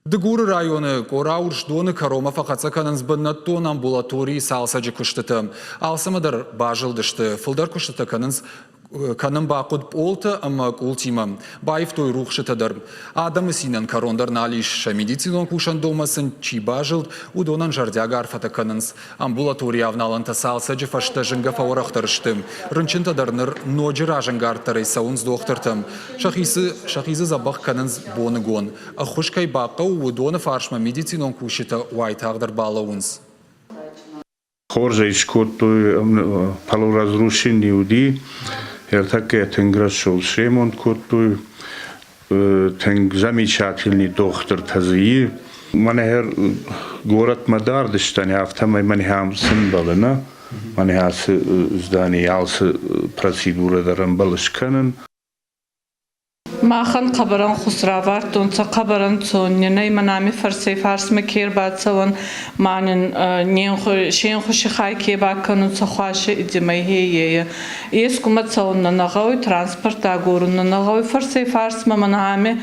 Дыгуры районы Къора-Урсдоны кӕронмӕ фӕхӕццӕ кӕнынц бынӕттон амбулаторийы цалцӕджы куыстытӕ. Алцӕмӕ дӕр базылдысты, фылдӕр куыстытӕ кӕнынц кӕнын бахъуыд пъолтӕ ӕмӕ къултимӕ. Баивтой рухсытӕ дӕр. Адӕмы цинӕн кӕрон дӕр нал ис. Сӕ медицинон кусӕндонмӕ сын чи базылд, уыдонӕн зӕрдиаг арфӕтӕ кӕнынц. Амбулаторийы авналӕнтӕ цалцӕджы фӕстӕ зынгӕ фӕуӕрӕхдӕр сты. Рынчынтӕ дӕр ныр ноджы разӕнгарддӕрӕй цӕуынц дохтыртӕм. Сӕхи дзы дзӕбӕх кӕнынц боныгон. Ӕххуыс кӕй бахъӕуы, уыдоны фарсмӕ медицинон кусджытӕ уайтагъд ӕрбалӕууынц. Хорз ӕй скодтой, полуразрушенный уыди, ӕртӕккӕ тынг рӕсугъд сремонт кодтой, тынг замечательный дохтыртӕ дзы и. Мӕнӕ горӕтмӕ дард стӕн, афтӕмӕй мӕнӕ ам цы мбӕлы, нӕ? Мӕнӕ ацы зданийы алцы процедурӕ дӕр ӕмбӕлы скӕнын. Махӕн хъӕбӕр ӕнхус равардтонцӕ, хъӕбӕр ӕнцон нин ӕй, мӕн ами фӕрсӕй-фарсмӕ ке рбацӕуӕн, ма нин се нхуси хай ке бакӕнунцӕ хуасӕ идземӕй хеййейӕ. Ескумӕ цӕун нӕ нӕ гъӕуй, транспорт агорун нӕ нӕ гъӕуй, фӕрсӕй-фарсмӕ мӕн ами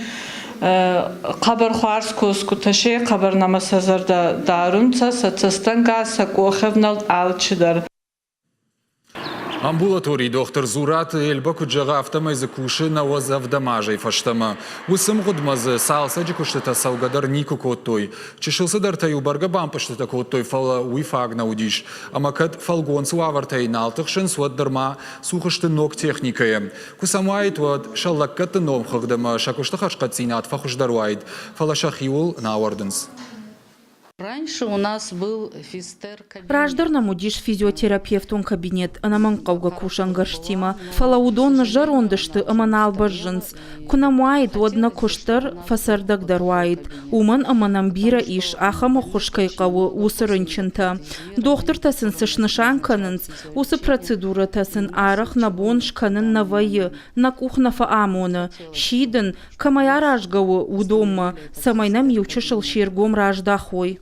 хъӕбӕр хуарз косгутӕ се хъӕбӕр нӕмӕ сӕ зӕрдӕ дарунцӕ, сӕ цӕстӕнгас, сӕ къохӕвнӕлд алчидӕр. Амбулаторийы дохтыр Зураты Эльба куыд зӕгъы, афтӕмӕй дзы кусы 97 азӕй фӕстӕмӕ. Уыцы мгъуыдмӕ дзы цалцӕджы куыстытӕ цӕугӕ дӕр никуы кодтой. Чысыл цыдӕртӕ-иу бӕргӕ бампъызтытӕ кодтой, фӕлӕ уый фаг нӕ уыдис. Ӕмӕ кӕд фӕлгонцы уавӕртӕй нал тыхсынц, уӕд нырма цух сты ног техникӕйӕ. Куы сӕм уаид, уӕд сӕ лӕггӕдты номхыгъд ӕмӕ сӕ куысты хӕрзхъӕддзинад фӕхуыздӕр уаид, фӕлӕ сӕхиуыл нӕ ауӕрдынц. Раздӕр нӕм уыдис физиотерапевтон кабинет ӕнӕмӕнгхъӕугӕ кусӕнгӕрзтимӕ, фӕлӕ уыдон ныззӕронд сты ӕмӕ нал бӕззынц. Куы нӕм уаид, уӕд нӕ куыст дӕр фӕцӕрдӕгдӕр уаид, уымӕн ӕмӕ нӕм бирӕ ис, ахӕм ӕххуыс кӕй хъӕуы, уыцы рынчынтӕ. Дохтыртӕ сын цы снысан кӕнынц, уыцы процедурӕтӕ сын арӕх нӕ бон скӕнын нӕ вӕййы, нӕ къух нӕ фӕамоны. Сидын, кӕмӕй аразгӕ у, уыдонмӕ, цӕмӕй нӕм иучысыл се ргом раздахой.